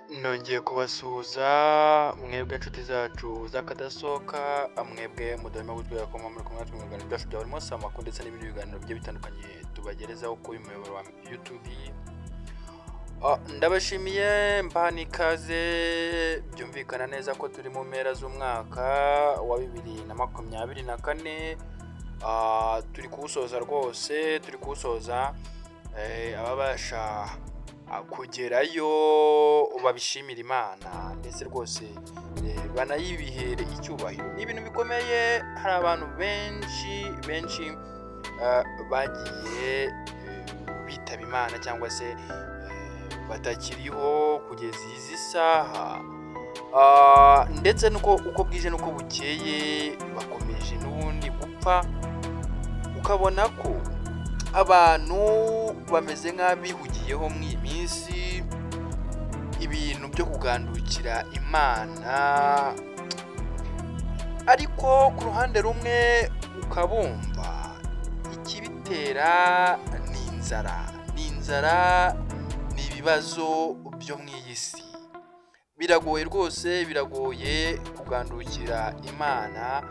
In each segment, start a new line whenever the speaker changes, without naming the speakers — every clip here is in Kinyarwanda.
Nongeye kubasuhuza mwebwe inshuti zacu z'akadasohoka, mwebwe mudahwema kutwereka ko muba muri kumwe natwe mu biganiro byacu bya buri munsi, amakuru ndetse n'ibindi biganiro bigiye bitandukanye tubagerezaho kuri uyu muyoboro wa YouTube. Ndabashimiye, mbaha n'ikaze. Byumvikana neza ko turi mu mpera z'umwaka wa 2024. Turi kuwusoza rwose, turi kuwusoza. Ababasha kugerayo babishimira Imana, ndetse rwose banayibihere icyubahiro. Ni ibintu bikomeye, hari abantu benshi benshi bagiye bitaba Imana cyangwa se batakiriho kugeza izi saha. Ndetse nuko uko bwije n'uko bukeye bakomeje n'ubundi gupfa, ukabona ko abantu bameze nk'abihugiyeho muri iyi minsi ibintu byo kugandukira Imana, ariko ku ruhande rumwe ukabumva ikibitera ni inzara, ni inzara, ni ibibazo byo mu iyi si. Biragoye rwose, biragoye kugandukira Imana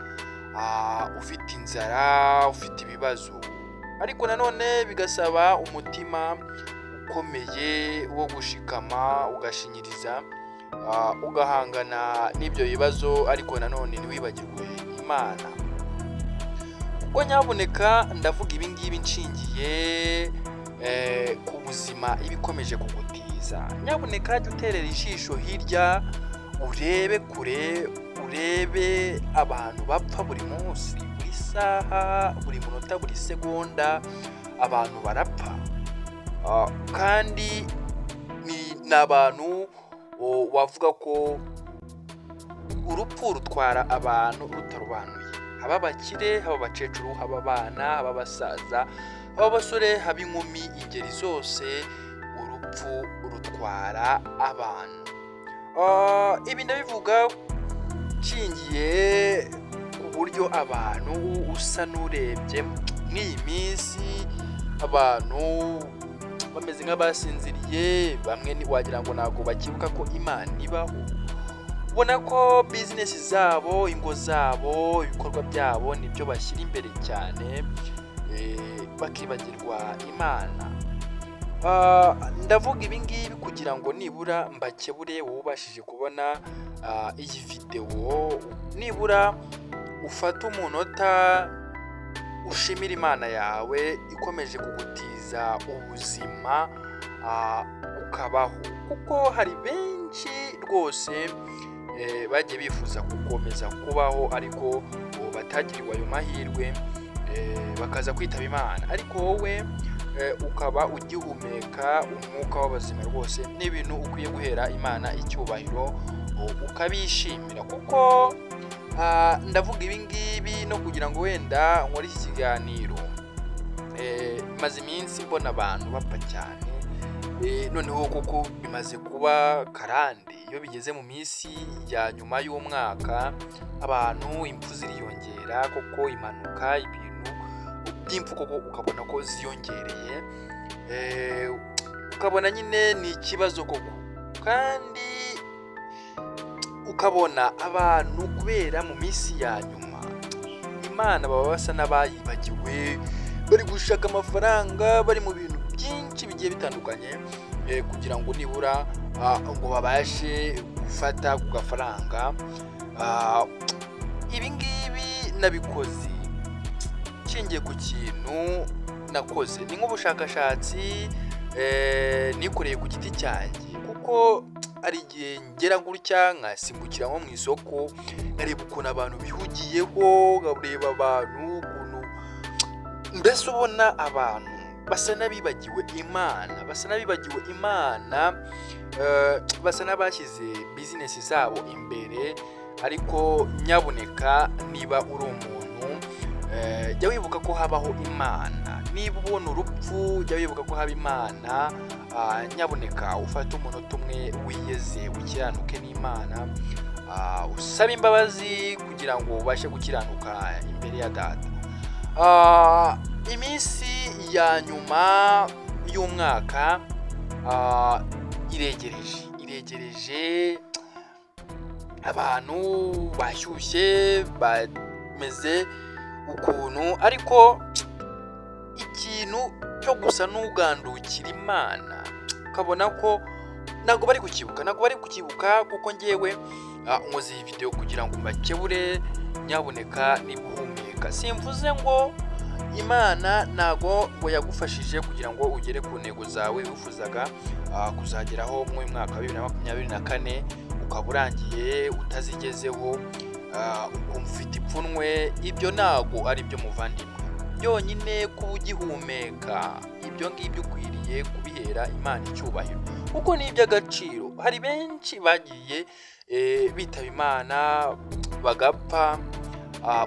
ufite inzara, ufite ibibazo, ariko nanone bigasaba umutima ukomeye wo gushikama, ugashinyiriza, ugahangana n'ibyo bibazo, ariko nanone ntiwibagirwe Imana. Kuko nyabuneka, ndavuga ibi ngibi nshingiye ku buzima iba ikomeje kugutiza. Nyabuneka jya uterera ijisho hirya, urebe kure, urebe abantu bapfa buri munsi, buri saha, buri munota, buri segonda, abantu barapfa. Kandi ni abantu wavuga ko urupfu rutwara abantu rutarobanuye, haba abakire, haba abakecuru, haba abana, haba abasaza, haba abasore, haba inkumi, ingeri zose urupfu rutwara abantu. Ibi ndabivuga nshingiye ku buryo abantu usa n'urebye nk'iyi minsi abantu bameze nk'abasinziriye, bamwe wagira ngo ntabwo bakibuka ko Imana ibaho. Ubona ko business zabo, ingo zabo, ibikorwa byabo nibyo bashyira imbere cyane, bakibagirwa Imana. Ndavuga ibi ngibi kugira ngo nibura mbakebure, wowe ubashije kubona iyi videwo, nibura ufate umunota ushimire Imana yawe ikomeje kugutiza ubuzima ukabaho, kuko hari benshi rwose bagiye bifuza gukomeza kubaho ariko batagiriwe ayo mahirwe, bakaza kwitaba Imana, ariko wowe ukaba ugihumeka umwuka w'abazima. Rwose ni ibintu ukwiye guhera Imana icyubahiro, ukabishimira, kuko ndavuga ibi ngibi no kugira ngo wenda nkore iki kiganiro. Maze iminsi mbona abantu bapfa cyane, noneho kuko bimaze kuba karande, iyo bigeze mu minsi ya nyuma y'umwaka abantu impfu ziriyongera koko, impanuka, ibintu by'impfu koko ukabona ko ziyongereye, ukabona nyine ni ikibazo koko, kandi ukabona abantu kubera mu minsi ya nyuma Imana baba basa n'abayibagiwe, bari gushaka amafaranga, bari mu bintu byinshi bigiye bitandukanye, kugira ngo nibura ngo babashe gufata ku gafaranga. Ibi ngibi nabikoze nshingiye ku kintu nakoze, ni nk'ubushakashatsi nikoreye ku giti cyanjye, kuko hari igihe ngera gutya nkasimbukira nko mu isoko, nkareba ukuntu abantu bihugiyeho, nkareba abantu ukuntu mbese ubona abantu basa n'abibagiwe Imana, basa n'abibagiwe Imana, basa n'abashyize business zabo imbere. Ariko nyabuneka, niba uri umuntu, jya wibuka ko habaho Imana. Niba ubona urupfu, jya wibuka ko haba Imana. Nyabuneka ufate umunota umwe wiyeze, ukiranuke n'Imana, usabe imbabazi kugira ngo ubashe gukiranuka imbere ya Data. Iminsi ya nyuma y'umwaka iregereje, iregereje. uregereje, abantu bashyushye, bameze ukuntu, ariko ikintu cyo gusa n'ugandukira Imana ukabona ko ntabwo bari kukibuka, ntabwo bari kukibuka. Kuko ngewe nkoze iyi video kugira ngo mbakebure. Nyabuneka, niba uhumeka, simvuze ngo Imana ntago ngo yagufashije kugira ngo ugere ku ntego zawe wifuzaga kuzageraho muri uyu mwaka wa 2024, ukaba urangiye utazigezeho, ukumva ufite ipfunwe. Ibyo ntago ari byo, muvandimwe. Byonyine kuba ugihumeka, ibyo ngibyo ukwiriye kubihera Imana icyubahiro, kuko ni iby'agaciro. Hari benshi bagiye bitaba Imana, bagapfa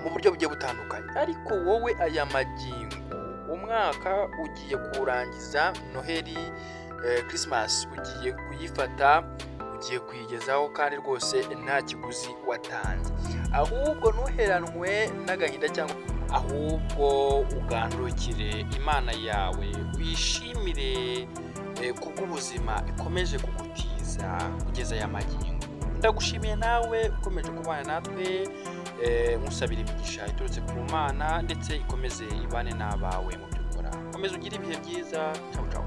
mu buryo bugiye butandukanye, ariko wowe aya magingo umwaka ugiye kuwurangiza, Noheli, Christmas ugiye kuyifata, ugiye kuyigezaho, kandi rwose nta kiguzi watanze. Ahubwo ntuheranwe n'agahinda, cyangwa ahubwo ugandukire Imana yawe, wishimire kubw'ubuzima ikomeje kugutiza kugeza aya magingo. Ndagushimiye nawe ukomeje kubana natwe, nkusabira imigisha iturutse ku Mana, ndetse ikomeze ibane n'abawe mu byo ukora. Komeza ugire ibihe byiza. Ciao ciao.